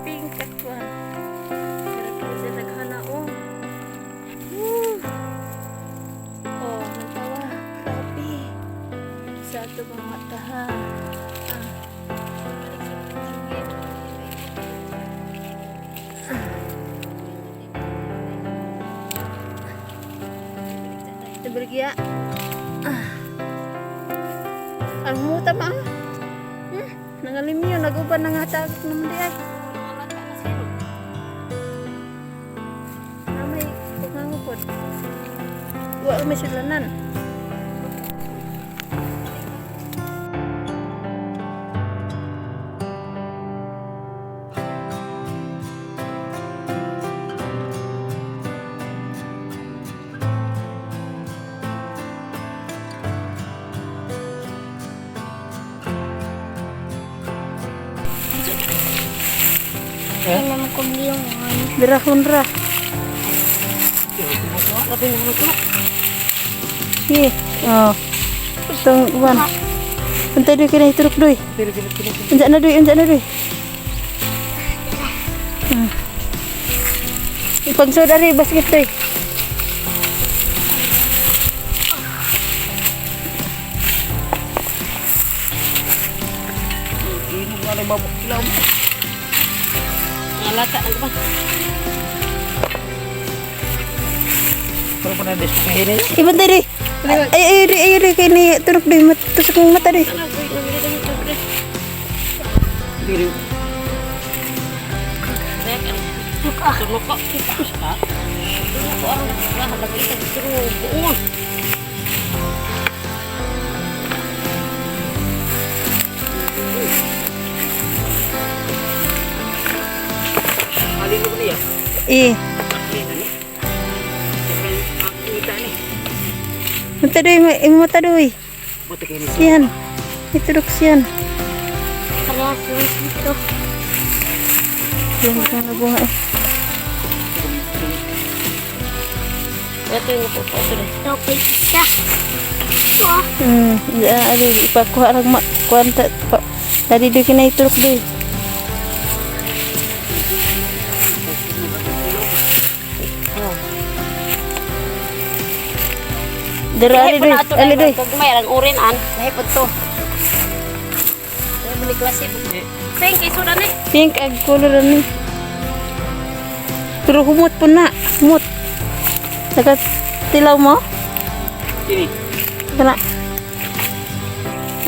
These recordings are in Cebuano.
Pink at kuan. Pero sa daghana oh. Woo. Oh, nagtawa. Grabe. Sa ato mga mata ha. Ah. Tabarigya. Ah. Ang muta ma. Nangalim yun, nag-uban na nga tag naman di ay. Namay, pangangupod. Wa may sulanan. Ay, naman ko yung Birahon ra. Sige. Oh. Itong uwan. Untay doy kini turok doy. Unsa na doy, unsa na doy. Ipagsod ari basket doy. Inom nga na babok kilaw mo. Nalata ang ba? Pero pa na diskuhin niya. Ibantay doy. Ay ay doy, ay doy kini turok doy tusok ng mata doy. Dili. Tulok ko. Ha? Tulok ko ang lagi sa buon. Alin mo niya? Eh, Alin na ni. Siyempre, ang kita ni. mata doy, mata doy. Buti kayo ni Siyan. Iturok siyan. Parehas yung dito. Yung mga bunga eh. Ito yung upo ko. Ito kay isa. Ito ah. Ya, ari ipakuha rag ma kuan ta pa. Dali doy kini iturok doy. Dara ali doy, ali doy. Kag may ang urin an, lahi po to. Balik klase. Pink iso na ni. Pink ag color ani. Pero humot po na, humot. Saka tilaw mo? Kini. Kana.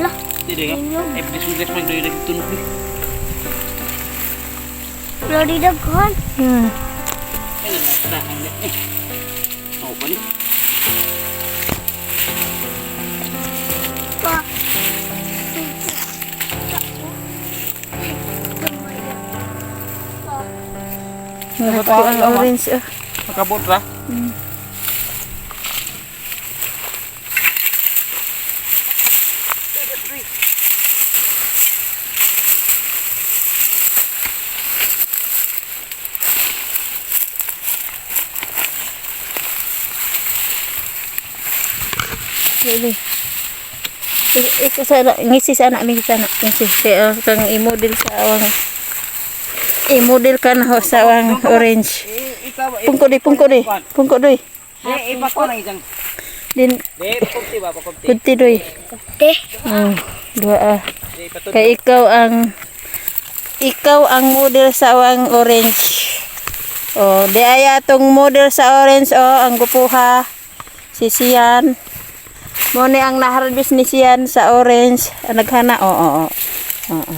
Lah, Dili ka. Ay, pagkasugas man doy nagtunog ni. Lori daghan. Ay, nagtahan na. Eh. Ako pa ni. Pa. Nagpo ang orange ah. Makabot ra. Dili. Iko sa ngisi sa anak, ngisi sa anak, ngisi. Kaya kang i-model sa awang i-model ka na ho sa awang orange. Ikaw, Pungko di, pungko di. Pungko doy. Eh, ipako lang isang. Din Di, pakunti ba, pakunti. kunti doy. Te. Dua ah. Di, patun. Kay ikaw ang model sa awang orange. Oh, di ay atong model sa orange oh, ang gupuha. Si Sian. Mo ni ang naharvest ni Sian sa orange. Ang naghana. Oo, oo. Oo. Oo.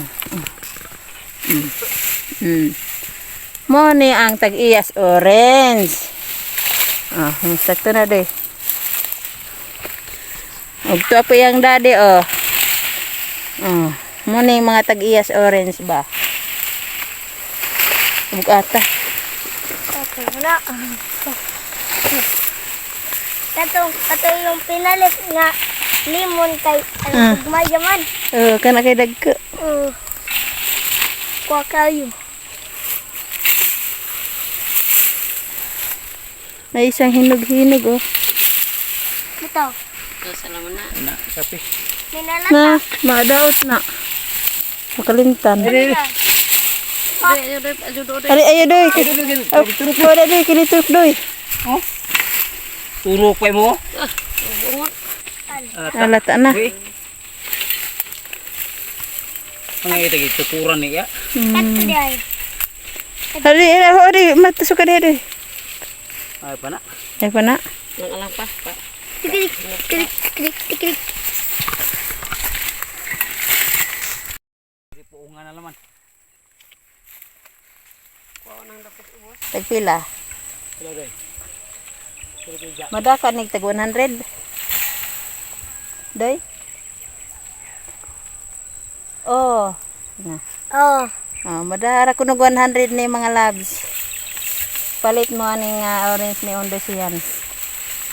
Mo ni ang tag-iyas orange. Ah, sakto na doy. Ug tuwa po yung daddy oh. Oh, mo ni mga tag-iyas orange ba? Ug ata. Okay, wala. Katong, katong yung pinalit nga limon kay ano gumay man. Oh, kana kay dagko. Kuha kayo. May isang hinog-hinog oh. Ito. Ito sa naman na. Na, kape. Minalata. Na, madaot na. Makalimtan. Ali ayo doy. Oh, wala doy kini turk doy. Oh. Turok pa mo. Alata na. Uy. Ang ito tukuran niya. Kato di ay. Ali ali matusuka diha doy. Ay pa na. Ay pa na. Nang alang pa. Pa. Tikrik, tikrik, tikrik, tikrik. Puungan na naman. Tagpila. Sila doy. Sila doy ja. Madaka nig tag 100. Doy. Oh. Na. Oh, Oh, madara kuno 100 ni mga labs. Palit mo aning orange ni Ondo siyan.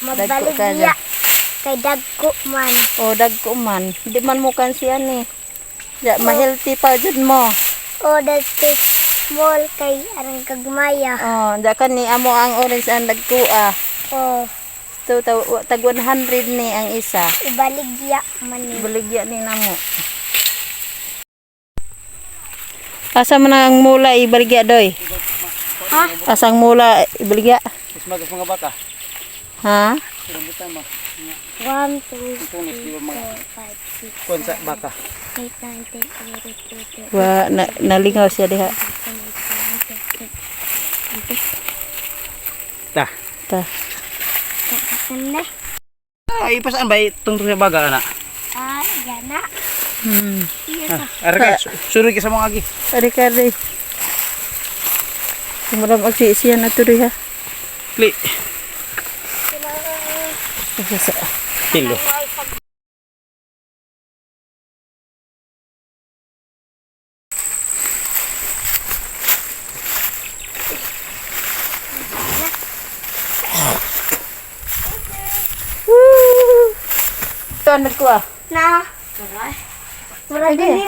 magbalik ka niya. Kay dagko man. Oh, dagko man. Di man mo kan siyan ni. Ja, ma-healthy pa jud mo. Oh, that's too small kay arang kagmaya. Oh, ja kan ni amo ang orange ang dagko ah. Oh, So, tag 100 ni ang isa. ibaligya man ni. Baligya ni namo. Asa man ang mula ibaligya doy? Ha? Asang mula ibaligya? Mas magas mga baka. Ha? Sila mo tama. 1, 2, Tunos di ba mga 4, 5, 6, kuan sa baka. 8, 9, 10, 11, 12, 13, Wa na, nalingaw siya diha. 14, 15, 16, Ta. Ta. 17, na. Ay pasaan ba tungtong sa baga ana? Ah, yan na. Iya Ah, ara kay sunod ka sa mga agi. Ari ka doy. Kumuram agsi siya na to diha. Kli. Sa Kilo. Woo! Ito ang nagkuha. Na. Murag Ay, ni